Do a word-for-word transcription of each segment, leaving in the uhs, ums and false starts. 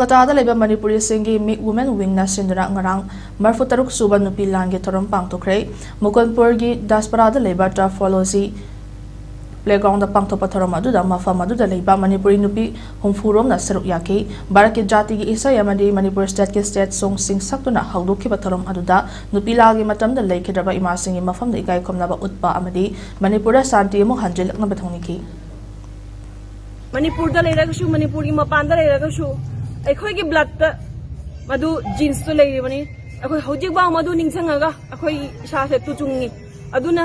ꯀꯣꯜꯀꯇꯥꯗ ꯂꯩꯕ ꯃꯅꯤꯄꯨꯔꯤꯁꯤꯡꯒꯤ ꯃꯤꯛ ꯋꯨꯃꯦꯟ ꯋꯤꯡꯅ ꯁꯤꯟꯗꯨꯅ ꯉꯔꯥꯡ ꯃꯔꯤꯐꯨ ꯇꯔꯨꯛ ꯁꯨꯕ ꯅꯨꯄꯤ ꯂꯥꯟꯒꯤ ꯊꯧꯔꯝ ꯄꯥꯡꯊꯣꯛꯈ꯭ꯔꯦ꯫ ꯃꯨꯀꯨꯟꯗꯄꯨꯔꯒꯤ ꯗꯥꯁꯄꯔꯥꯗ ꯂꯩꯕ ꯇꯔꯐꯣꯂꯣꯖꯤ ꯄ꯭ꯂꯦꯒ꯭ꯔꯥꯎꯟꯗ ꯄꯥꯡꯊꯣꯛꯄ ꯊꯧꯔꯝ ꯑꯗꯨꯗ ꯃꯐꯝ ꯑꯗꯨꯗ ꯂꯩꯕ ꯃꯅꯤꯄꯨꯔꯤ ꯅꯨꯄꯤ ꯍꯨꯝꯐꯨ ꯔꯣꯝꯅ ꯁꯔꯨꯛ ꯌꯥꯈꯤ꯫ ꯚꯥꯔꯠꯀꯤ ꯖꯥꯇꯤꯒꯤ ꯏꯁꯩ ꯑꯃꯗꯤ ꯃꯅꯤꯄꯨꯔ ꯁ꯭ꯇꯦꯠꯀꯤ ꯁ꯭ꯇꯦꯠ ꯁꯣꯡꯁꯤꯡ ꯁꯛꯇꯨꯅ ꯍꯧꯗꯣꯛꯈꯤꯕ ꯊꯧꯔꯝ ꯑꯗꯨꯗ ꯅꯨꯄꯤ ꯂꯥꯟꯒꯤ ꯃꯇꯝꯗ ꯂꯩꯈꯤꯗ꯭ꯔꯕ ꯏꯃꯥꯁꯤꯡꯒꯤ ꯃꯐꯝꯗ ꯏꯀꯥꯏ ꯈꯨꯝꯅꯕ ꯎꯠꯄ ꯑꯃꯗꯤ ꯃꯅꯤꯄꯨꯔꯗ ꯁꯥꯟꯇꯤ ꯑꯃꯨꯛ ꯍꯟꯖꯤꯜꯂꯛꯅꯕ ꯊꯧꯅꯤꯈꯤ꯫ ꯃꯅꯤꯄꯨꯔꯗ ꯂꯩꯔꯒꯁꯨ, ꯃꯅꯤꯄꯨꯔꯒꯤ ꯃꯄꯥꯟꯗ ꯂꯩꯔꯒꯁꯨ, ꯑꯩꯈꯣꯏꯒꯤ ꯕ꯭ꯂꯠꯇ ꯃꯗꯨ ꯖꯤꯟꯁꯇꯨ ꯂꯩꯔꯤꯕꯅꯤ꯫ ꯑꯩꯈꯣꯏ ꯍꯧꯖꯤꯛꯐꯥꯎ ꯃꯗꯨ ꯅꯤꯡꯁꯤꯡꯉꯒ ꯑꯩꯈꯣꯏ ꯏꯁꯥꯁꯦ ꯇꯨꯆꯨꯡꯉꯤ꯫ ꯑꯗꯨꯅ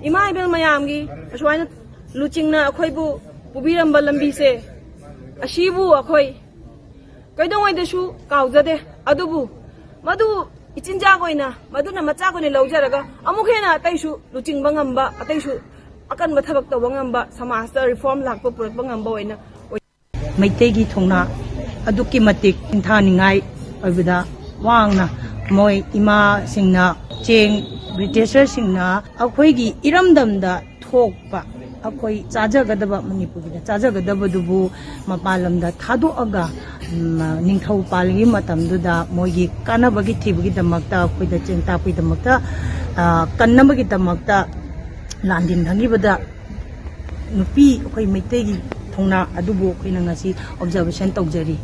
ꯏꯃꯥ ꯏꯕꯦꯜ ꯃꯌꯥꯝꯒꯤ ꯑꯁꯨꯃꯥꯏꯅ ꯂꯨꯆꯤꯡꯅ ꯑꯩꯈꯣꯏꯕꯨ ꯄꯨꯕꯤꯔꯝꯕ ꯂꯝꯕꯤꯁꯦ, ꯑꯁꯤꯕꯨ ꯑꯩꯈꯣꯏ ꯀꯩꯗꯧꯉꯩꯗꯁꯨ ꯀꯥꯎꯖꯗꯦ꯫ ꯑꯗꯨꯕꯨ ꯃꯗꯨ ꯏꯆꯤꯟꯖꯥꯛ ꯑꯣꯏꯅ, ꯃꯗꯨꯅ ꯃꯆꯥꯛ ꯑꯣꯏꯅ ꯂꯧꯖꯔꯒ ꯑꯃꯨꯛ ꯍꯦꯟꯅ ꯑꯇꯩꯁꯨ ꯂꯨꯆꯤꯡꯕ ꯉꯝꯕ, ꯑꯇꯩꯁꯨ ꯑꯀꯟꯕ ꯊꯕꯛ ꯇꯧꯕ ꯉꯝꯕ, ꯁꯃꯥꯖꯇ ꯔꯤꯐꯣꯔꯝ ꯂꯥꯛꯄ ꯄꯨꯔꯛꯄ ꯉꯝꯕ ꯑꯣꯏꯅ ꯑꯣꯏ- ꯃꯩꯇꯩꯒꯤ ꯊꯧꯅꯥ ꯑꯗꯨꯛꯀꯤ ꯃꯇꯤꯛ ꯁꯤꯡꯊꯥꯅꯤꯡꯉꯥꯏ ꯑꯣꯏꯕꯗ ꯋꯥꯡꯅ ꯃꯣꯏ ꯏꯃꯥꯁꯤꯡꯅ ꯆꯦꯡ, ꯕ꯭ꯔꯤꯇꯤꯁꯔꯁꯤꯡꯅ ꯑꯩꯈꯣꯏꯒꯤ ꯏꯔꯝꯗꯝꯗ ꯊꯣꯛꯄ ꯑꯩꯈꯣꯏ ꯆꯥꯖꯒꯗꯕ, ꯃꯅꯤꯄꯨꯔꯒꯤꯗ ꯆꯥꯖꯒꯗꯕꯗꯨꯕꯨ ꯃꯄꯥꯟ ꯂꯝꯗ ꯊꯥꯗꯣꯛꯑꯒ, ꯎꯝ, ꯅꯤꯡꯊꯧ ꯄꯥꯜꯂꯤꯉꯩ ꯃꯇꯝꯗꯨꯗ ꯃꯣꯏꯒꯤ ꯀꯥꯟꯅꯕꯒꯤ ꯊꯤꯕꯒꯤꯗꯃꯛꯇ, ꯑꯩꯈꯣꯏꯗ ꯆꯦꯡ ꯇꯥꯛꯄꯒꯤꯗꯃꯛꯇ, ꯑ, ꯀꯟꯅꯕꯒꯤꯗꯃꯛꯇ ꯂꯥꯟꯗꯤꯟ ꯊꯪꯈꯤꯕꯗ ꯅꯨꯄꯤ ꯑꯩꯈꯣꯏ ꯃꯩꯇꯩꯒꯤ ꯊꯧꯅꯥ ꯑꯗꯨꯕꯨ ꯑꯩꯈꯣꯏꯅ ꯉꯁꯤ ꯑꯣꯕꯖꯥꯔꯕꯦꯁꯟ ꯇꯧꯖꯔꯤ꯫